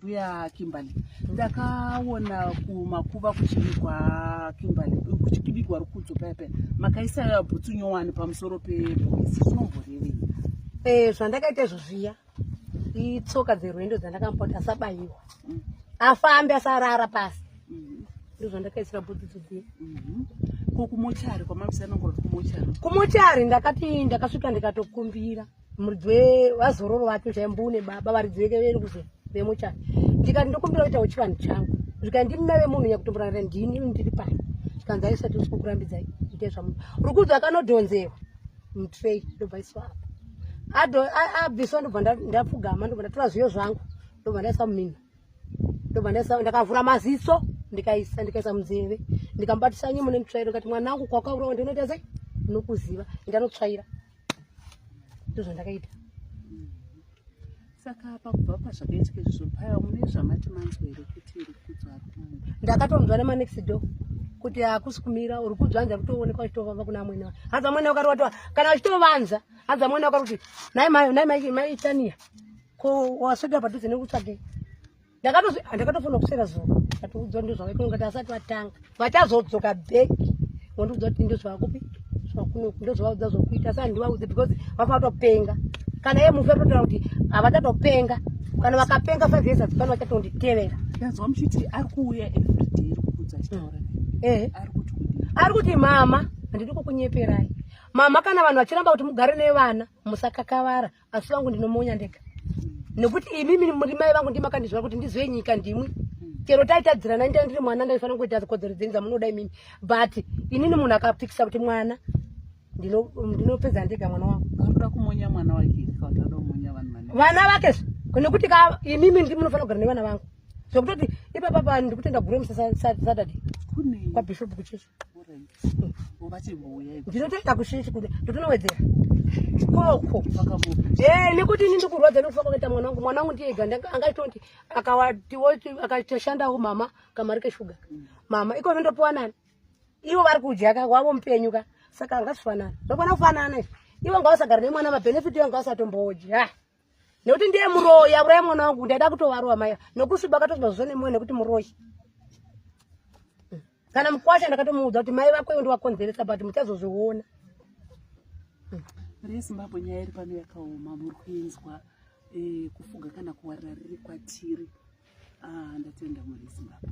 Mbuya Kimberly, ndakaona kumakuva kuchivigwa Kimberly, kuchibigwa Rukudzo paya paya, makaisa bhutsu nyowani pamusoro pebhokisi, zvinomborevei? Eh, zvandakaita izvo zviya itsoka dzerwendo dzandakamupa kuti asabayiwa, afambe, asarara pasi. Ndozvandakaisira bhutsu dziya. Ko kumochari kwamamusanangura kuti kumochari? Kumochari ndakati ndakasvika ndikatokumbira muridzi wevazororo vacho chaimbune baba varidzi veke veruze vemochari, ndikati ndokumbira kuitawo chivanhu changu. Zvikanzi ndimi mai vemunhu nyakutomborara, ndini ndiri pano. Zvikanzi aisati usi kukurambidzai, ite zvamunhu. Rukudzo akanodhonzewa mutray, ndobva iswa apa. Abviswa, ndobva ndapfugama, ndobva ndatora zviyo zvangu, ndobva ndaisa mumino, ndobva ndaisa, ndakavhura maziso, ndikaisa munzeve, ndikamubatisa nyimo nemutsvairo, ndikati mwanangu, kwakaurawa ndinoita sei, ndinokuziva, ndanotsvaira. Ndozvandakaita. Saka pakubva pazvakaitika izvozvo paya, mune zvamati manzwa here kuti Rukudzo ari kumuka? Ndakatonzwa nemanext door kuti hakusi kumira, Rukudzo hanzi ari kutoonekwa achitofamba kuna amwene wake. Hanzi amwene wake ari watova kana achitovanza. Hanzi amwene wake ari kuti, "Nai mai, nai mai, mai Tania, ko waswedera padhuze nekutsvagei?" Ndakatofanira kuswera zuva ndakatoudzwa ndozvakaitwa, ngati asati vatanga vachazodzoka back vondiudza kuti ndozvakupi zvakunoku, ndozvavaudza zvokuita. Asi handivaudze because vafanira kutopenga. Kana iye mufi atotaura kuti havachatopenga, kana vakapenga 5 years adzipano vachatonditevera. Ndanzwa muchiti ari kuuya everyday Rukudzo achitaura naye. Ehe. Ari kuti kudii? Ari kuti, "Mama, handidi kukunyeperai mama. Kana vanhu vachiramba kuti mugare nevana, musakakavara, asi vangu ndinomonya ndega, nekuti imimi muri mai vangu, ndimakandizvara kuti ndizive nyika ndimwi. Chero taitadzirana, ndai ndiri mwana, ndaifanira kuita kodzero dzenyu dzamunoda imimi, but inini munhu akapikisa kuti mwana, ndinopedza ndega mwana wangu." Ari kuda kumonya mwana wake here kana kuti ada kumonya vanhu vane vana vake? Nekuti ka imimi ndi munofanira kugara nevana vangu, zvekutoti ipapa pa ndikutenda gure musi Saturday kune kwabishop kuchechi. Vachimbouyai. Ndinotoenda kuchechi kuti ndotonowedzera koko. Vakamupa. Eh, nekuti ini ndikurwadza nekufa kwakaita mwana wangu. Mwana wangu ndiyega angaitoti akawatiwo akatoshandawo mama kamari keshuga mama iko ndopiwa nani? Ivo vari kudya ka wavo mupenyu ka, saka angazvifanana, zvakwana kufanana izvi. Ivo ngavasagara nemwana, mabenefit ivo ngavasatombodya, nekuti ndiye muroyi auraya mwana wangu. Ndaida kutovarova mai nokusviba katosviba zvose nemwoyo nekuti muroyi. Kana mukwasha ndakatomuudza kuti mai vako ivo ndivakonzeresa, but muchazozviona. Mhuri yeZimbabwe, nyaya iri pano yakaoma, muri kuinzwa. Kufuga kana kuwarira riri kwatiri. Ah, ndatenda mhuri yeZimbabwe.